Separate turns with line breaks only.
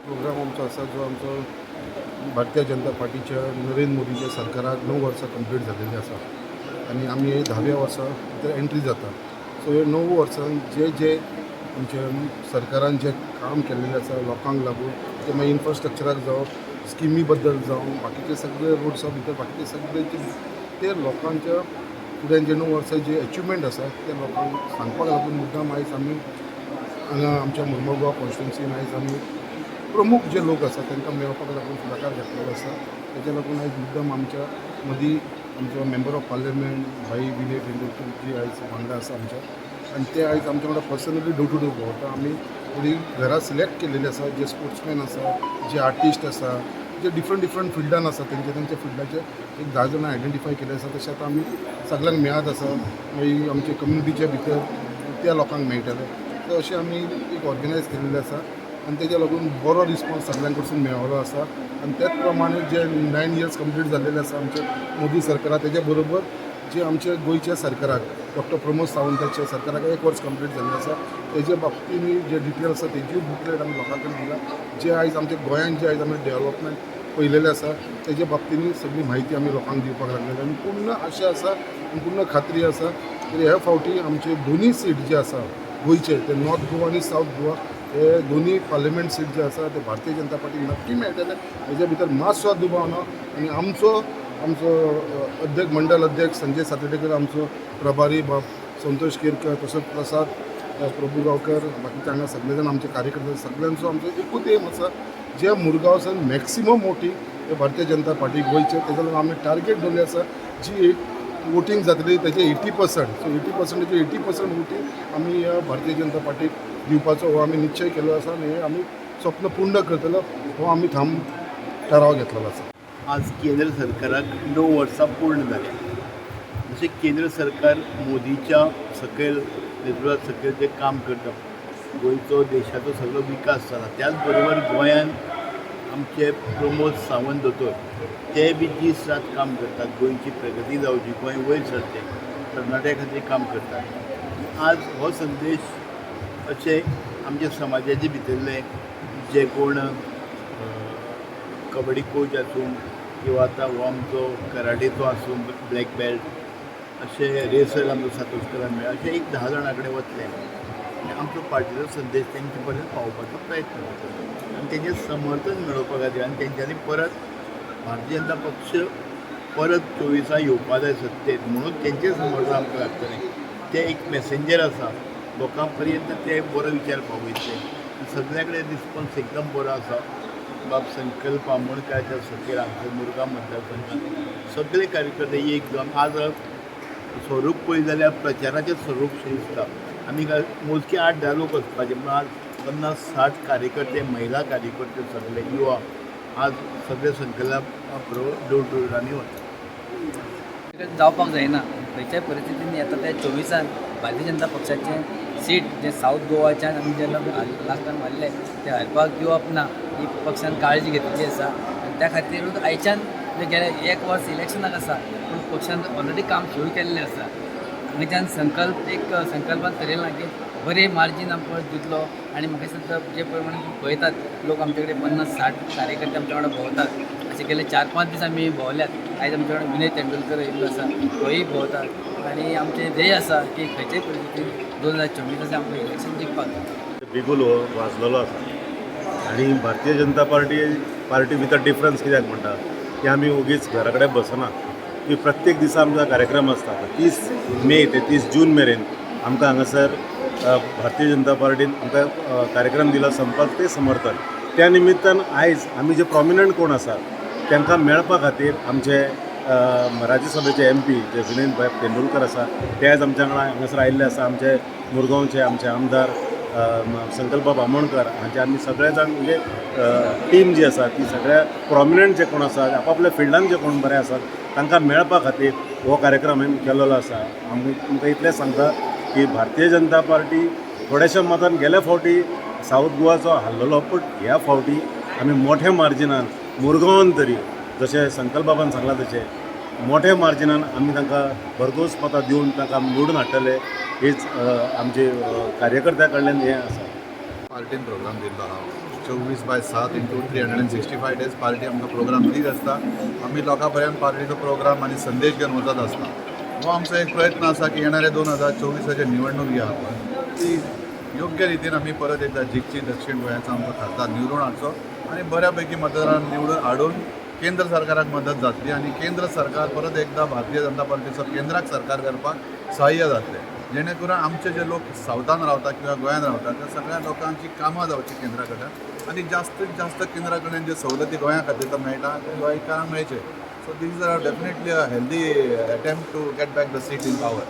Programme आमचो आसा, जो आमचो भारतीय जनता पार्टीच्या नरेंद्र मोदीच्या सरकाराक 9 वर्सां कंप्लीट जाल्लेली आसा आनी आमी हे धाव्या वर्सा भितर एंट्री जाता. सो हे 9 वर्सान जे जे आमच्या सरकारान जें काम केल्लेलें आसा लोकांक लागून, ते मागीर इन्फ्रास्ट्रक्चराक जावं, स्किमी बद्दल जावं, बाकीचे सगळे रोड्सा भितर, बाकीचे सगळे जे ते लोकांच्या फुड्यान जे 9 वर्सां जे अचिवमेंट आसा ते लोकांक सांगपाक लागून मुद्दाम आयज आमी हांगा आमच्या मुर्मगांव कॉन्स्टिट्युन्सीन आयज आमी प्रमुख जे लोक आसा तांकां मेळपाक लागून फुडाकार घेतलेलो आसा. तेच्या लागून आयज मुद्दम आमच्या मदीं आमचो मेंबर ऑफ पार्लमेंट भाई विनय तेंडुलकर जी आयज वांगडा आसा आमच्या आनी ते आयज आमच्या वांगडा पर्सनली डोर टू डोर भोंवता. आमी थोडीं घरां सिलेक्ट केलेली आसा, जे स्पोर्ट्समॅन आसा, जे आर्टिस्ट आसा, जे डिफरंट डिफरंट फिल्डान आसा, तेंचे तेंच्या फिल्डाचे एक 10 जाणां आयडेंटिफाय केले आसा. तशें आतां आमी सगल्यांक मेळत आसा. मागीर आमचे कम्युनिटीच्या भितर त्या लोकांक मेळटले. तर अशें आमी एक ऑर्गनायज केलेलें आसा आनी तेज्या लागून बरो रिस्पॉन्स सगल्यां कडसून मेळ्ळो आसा. आनी त्याच प्रमाणे जे 9 इयर्स कंप्लीट जाल्लेले आसा आमचे मोदी सरकाराक, तेज्या बरोबर जे आमच्या गोंयच्या सरकाराक, डॉक्टर प्रमोद सावंताच्या सरकाराक एक वर्स कंप्लीट जाल्लें आसा, तेजे बाबतीन जे डिटेल्स आसा तेजी बुकलेट आमी लोकां कडेन दिला. जे आयज आमच्या गोंयान जे आयज आमी डेवलपमेंट पळयलेलें आसा, तेजे बाबतीन सगळी म्हायती आमी लोकांक दिवपाक लागलेली. आनी पूर्ण आशा आसा आनी पूर्ण खात्री आसा की ह्या फावटी आमचे दोनूय सीट जे आसा गोंयचे, ते नॉर्थ गोवा आनी सावथ गोवा, हे दोनूय पार्लमेंट सीट जे आसा ते भारतीय जनता पार्टी नक्की मेळटले, हेज्या भितर मात सुद्दां दुबाव ना. आनी आमचो आमचो अध्यक्ष, मंडल अध्यक्ष संजय सातर्डेकर, आमचो प्रभारी बाब संतोष केरकर, तसोच प्रसाद प्रभू गांवकर, बाकीचे हांगा सगळे जाण आमचे कार्यकर्ते, सगळ्यांचो आमचो एकूच एम आसा, जे मुरगांवसान मॅक्सिमम वोटींग हे भारतीय जनता पार्टीक वयचें. तेका लागून आमी टार्गेट दवरलें आसा, जी एक वोटींग जातली तेजे 80%, सो 80 पर्संटाचे 80% वोटींग आमी ह्या भारतीय जनता पार्टीक दिवपाचो हो आमी निश्चय केल्लो आसा आनी हे आमी स्वप्न पूर्ण करतलो हो आमी ठाम ठराव घेतलेलो आसा.
आज केंद्र सरकाराक 9 वर्सां पूर्ण जाल्या. जशें केंद्र सरकार मोदीच्या सकयल, नेतृत्वात सकयल जें काम करता, गोंयचो, देशाचो सगळो विकास जाला. त्याच बरोबर गोंयान आमचे प्रमोद सावंत दोतोर ते बी दीस रात काम करतात. गोंयची प्रगती जावची, गोंय वयर सरचें, तरणाट्या खातीर काम करतात. आज हो संदेश अशें आमच्या समाजाचे भितरले जे कोण कबड्डी कोच आसूं किंवा आतां हो आमचो कराटेचो आसूं, ब्लॅक बेल्ट, अशे रेसर आमचो सातोस्करान मेळ्ळा, अशे एक 10 जाणां कडेन वतले आनी आमचो पार्टीचो संदेश तेंचे पर्यंत पावोवपाचो प्रयत्न करतले आनी तेंचें समर्थन मेळोवपा खातीर आनी तेंच्यांनी परत भारतीय जनता पक्ष परत 24आ येवपा जाय सत्तेत म्हणून तेंचें समर्थन आमकां लागतलें. ते एक मॅसेंजर आसा, लोकां पर्यंत ते बरो विचार पावयतले. सगल्या कडेन रिस्पॉन्स एकदम बरो आसा. बाब संकल्प आमोणकाराच्या सकयल आमच्या मुरगांव मतदारसंघात सगळे कार्यकर्ते एक जावन आज स्वरूप पळयत जाल्यार प्रचाराचें स्वरूप शें दिसता. आमी काय मोजके 8-10 लोक वचपाचे, पूण आज 50-60 कार्यकर्ते, महिला कार्यकर्ते, सगळे युवा आज सगळे संकल्पा बरोबर डोर टू डोर आमी वता.
जावपाक जायना. खंयच्याय परिस्थितीन येता त्या 24आन भारतीय जनता पक्षाचें सीट जे सावथ गोवाच्यान आमी जे लास्ट टायम हारले ते हारपाक दिवप ना ही पक्षान काळजी घेतिल्ली आसा. आनी त्या खातीरूच आयच्यान म्हणजे गेले एक वर्स इलेक्शनाक आसा, पूण पक्षान ऑलरेडी काम सुरू केल्लें आसा. हांगाच्यान संकल्प एक संकल्पान थरयलां की बरें मार्जीन आमकां दितलो. आनी म्हाका दिसता जे प्रमाणे तुमी पळयतात, लोक आमचे कडेन 50-60 कार्यकर्ते आमच्या वांगडा भोंवतात. अशे गेले 4-5 दीस आमी भोंवल्यात. आयज आमच्या वांगडा विनय तेंडुलकर येयल्लो आसा, तोय भोंवता. आनी आमचें ध्येय आसा की खंयच्याय परिस्थितीन 2024आचें आमकां इलेक्शन जिखपाक.
बिगुल हो वाजलेलो आसा आनी भारतीय जनता पार्टी पार्टी भितर डिफरन्स कित्याक म्हणटा की आमी ओगीच घरा कडेन बसना, की प्रत्येक दिसा आमचो कार्यक्रम आसता. 30 मे ते 30 जून मेरेन आमकां हांगासर भारतीय जनता पार्टीन आमकां कार्यक्रम दिला, संपर्क ते समर्थन. त्या निमित्तान आयज आमी जे प्रोमिनंट कोण आसा तांकां मेळपा खातीर आमचे राज्यसभेचे एमपी जे विनय भाई तेंडुलकर आसा ते आयज आमच्या वांगडा हांगासर आयिल्ले आसा. आमचे मुरगांवचे आमचे आमदार संकल्प बामणकर हांचे आमी सगळे जाण म्हणजे टीम जी आसा ती सगळ्या प्रोमिनंट जे कोण आसा, आपापल्या फिल्डान जे कोण बरे आसात, तांकां मेळपा खातीर हो कार्यक्रम आमी केल्लो आसा. आमी तुमकां इतलेंच सांगता की भारतीय जनता पार्टी थोड्याशा मतान गेल्या फावटी सावथ गोवाचो हारलेलो, पूण ह्या फावटी आमी मोठ्या मार्जिनान मुरगांवान तरी, जशें संकल्प बाबान सांगलां तशें, मोठ्या मार्जिनान आमी तांकां भरघोस मतां दिवन तांकां निवडून हाडटले. हीच आमची कार्यकर्त्या कडल्यान हें आसा.
पार्टीन प्रोग्राम दिल्लो आहा. 24/7 into 365 days party आमकां प्रोग्राम दीत आसता. आमी लोकां पर्यंत पार्टीचो प्रोग्राम आनी संदेश घेवन वचत आसता. हो आमचो एक प्रयत्न आसा की येणाऱ्या 2024चे निवडणूक ही आहा पळय, ती योग्य रितीन आमी परत एकदा जिखची. दक्षिण गोंयाचो आमचो खासदार निवडून हाडचो आनी बऱ्या पैकी मतदारान निवडून हाडून केंद्र सरकाराक मदत जातली आनी केंद्र सरकार परत एकदा भारतीय जनता पार्टीचो केंद्राक सरकार करपाक सहाय्य जातलें, जेणे करून आमचे जे लोक सावथान रावता किंवा गोंयान रावता त्या सगळ्या लोकांची कामां जावची केंद्रा कडल्यान आनी जास्तीत जास्त केंद्रा कडल्यान जे सवलती गोंया खातीर तर मेळटा ते गोंयकारांक मेळचे. So this is a definitely a healthy attempt to get back the seat in power.